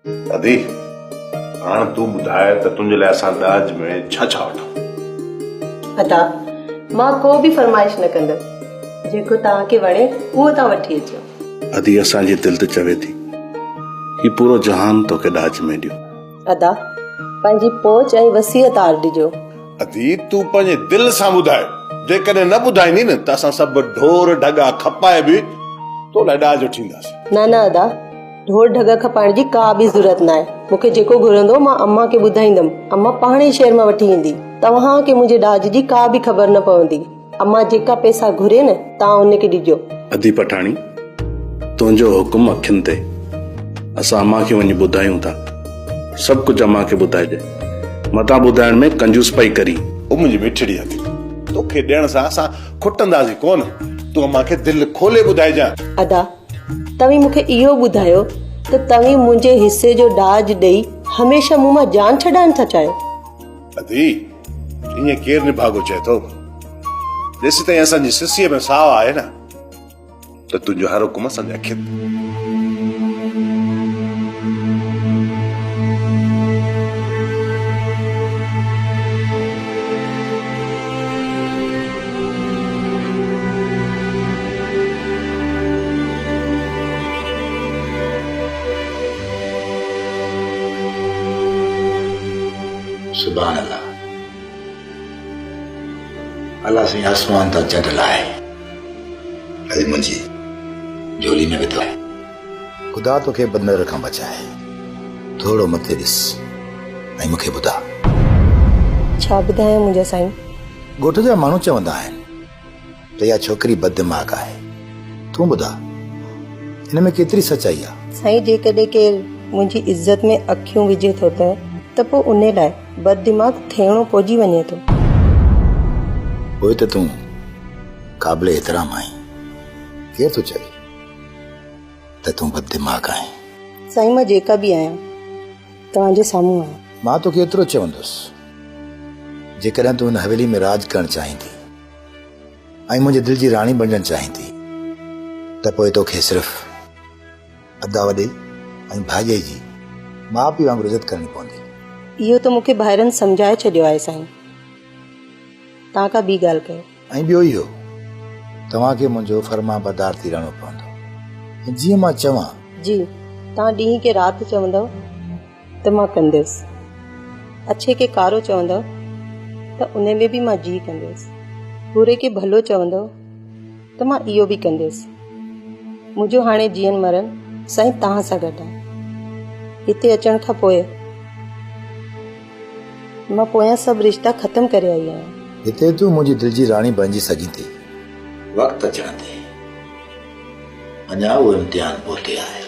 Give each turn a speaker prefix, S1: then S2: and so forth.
S1: ادي، هاڻ تون ٻڌاء ته تنهنجي لاء اسان ڏاج ۾ ڇا ڇا وٺون؟
S2: ادا، مان ڪو به فرمائش نه ڪندس. جيڪو توهان کي وڻي اهو توهان وٺي اچو.
S1: ادي، اسان جي دل ته چوي ٿي، هي پورو جهان توکي ڏاج ۾ ڏيون.
S2: ادا، پنهنجي پهچ ۽ وسيع تار ڏجو.
S1: ادي، تون پنهنجي دل سان ٻڌاء. جيڪڏهن نه ٻڌائيندين نه ته اسان سڀ ڍور ڍڳا کپائي به تو لاء ڏاج وٺي اينداسين.
S2: نه نه ادا، ڍور ڍڳا کپائڻ جي ڪا به ضرورت ناهي. مون کي جيڪو گهرندو مان امان کي ٻڌائيندم. امان پاڻ ئي شهر مان وٺي ايندي. توهان کي منهنجي ڏاج جي ڪا به خبر نه پوندي. امان جيڪا پئسا گهري نه توهان ان کي ڏجو.
S1: ادي پٺاڻي، تنهنجو حڪم اکين تي. اسان امان کي وڃي ٻڌايون ٿا. سڀ ڪجهه امان کي ٻڌائجي. متان ٻڌائڻ ۾ ڪنجوسپائي ڪرين. او منهنجي مٺڙي ادي، توکي ڏيڻ سان اسان کٽنداسين ڪونه. تون امان کي دل کولي ٻڌائجان.
S2: ادا، توهين مون کي اهو ٻڌايو ته توهين منهنجي حصي جو ڏاج ڏئي هميشه مون مان جان ڇڏائڻ ٿا چاهيو؟
S1: ادي، ائين ڪير نڀاڳو چئي ٿو؟ جيسيتائين اسان جي سسيء ۾ ساهه آهي نه، ته تنهنجو هر حڪم اسان جي اکين تي.
S3: سبحان الله الله سائين آسمان تان چنڊ لاهي اڄ منهنجي جهولي ۾ وڌو آهي. خدا توکي بدنظر کان بچائي. ٿورو مٿي ڏس ۽ مون کي ٻڌاء.
S2: ڇا ٻڌايان منهنجا سائين؟
S3: ڳوٺ جا ماڻهو چوندا آهن ته اها ڇوڪري بددماغ آهي. تون ٻڌاء ان ۾ ڪيتري سچائي آهي؟
S2: سائين جيڪڏهن ڪير منهنجي عزت ۾ اکيون وجهي ٿو ته ته پوء انهي لاء بددماغ ٿيڻو پئجي وڃي ٿو.
S3: پوء ته تون قابل احترام آهين. ڪير ٿو چوي ته تون بددماغ آهين؟
S2: سائين مان جيڪا به آهيان توهان جي سامهون آهيان.
S3: مان توکي ايترو چوندس جيڪڏهن تون هن حويلي ۾ راڄ ڪرڻ چاهين ٿي ۽ منهنجي دل جي راڻي بڻجڻ چاهين ٿي ته پوء توکي صرف ادا وڏي ۽ ڀاڄائي جي ماء پيء وانگر عزت ڪرڻي پوندي.
S2: اهو ته مون کي ڀائرن سمجهائي ڇڏيو آهي سائين. توهان ڪا ٻي ڳالهه ڪيو.
S3: ۽ ٻيو اهو، توهان کي منهنجو فرمانبردار ٿي رهڻو پوندو ۽ جيئن مان چوان.
S2: جي، توهان ڏينهن کي رات چوندؤ ته مان ڪنديس. اڇي کي ڪارو چوندؤ ته ان ۾ به مان جي ڪنديس. بري کي ڀلو چوندؤ ته مان اهو به ڪنديس. منهنجو هاڻي جيئن مرڻ سائين توهان سان گڏ آهي. هتي اچڻ کان پوء مان پويان سڀ رشتا ختم ڪري آئي آهيان.
S3: هتي تون منهنجي دل جي راڻي بڻجي سگهين ٿي. وقت اچڻ تي اڃا اهو امتحان پوئتي آهي.